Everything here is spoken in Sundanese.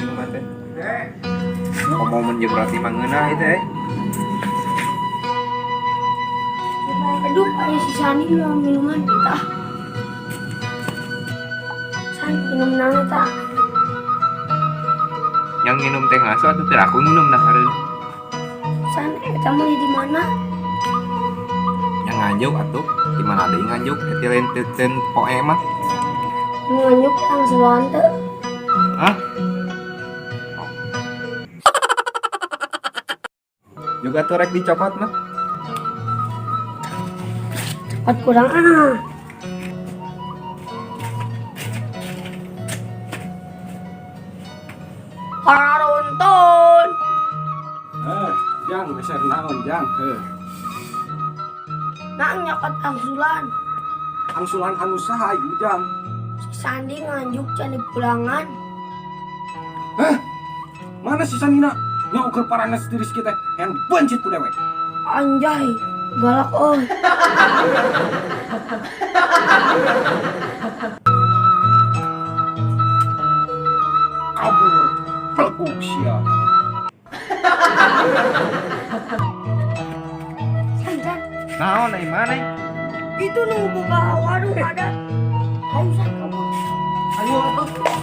minuman teh. Komo mun jeung roti mah ngeunah itu eh. Aduh, ayo si Sani mau minuman kita. San, minum naon eta? Yang minum teh ngaso atuh teh aku minum dah hareun. San, eta meuli di mana? Yang nganjuk atuh, di mana deui nganjuk eta lain teu poe mah. Nu nganjuk angsulan teu? Hah? Juga tuh rek dicopot mah. Cepat kurang ah. Pararonton. Eh, jang meser naon jang? Heuh. Nah, nyokot angsulan. Angsulan anu saha ieu jang? Si Sandi nganjuk can dipulangan. Mana si Sandina? Nya ukur paranes diri kita yang bencit ku dewek. Anjay, galak oi. Kabur, pelkuk sia. San, San, Naon ai mana? itu nu buka warung ada. Ayo San, kamu. Ayo atuh.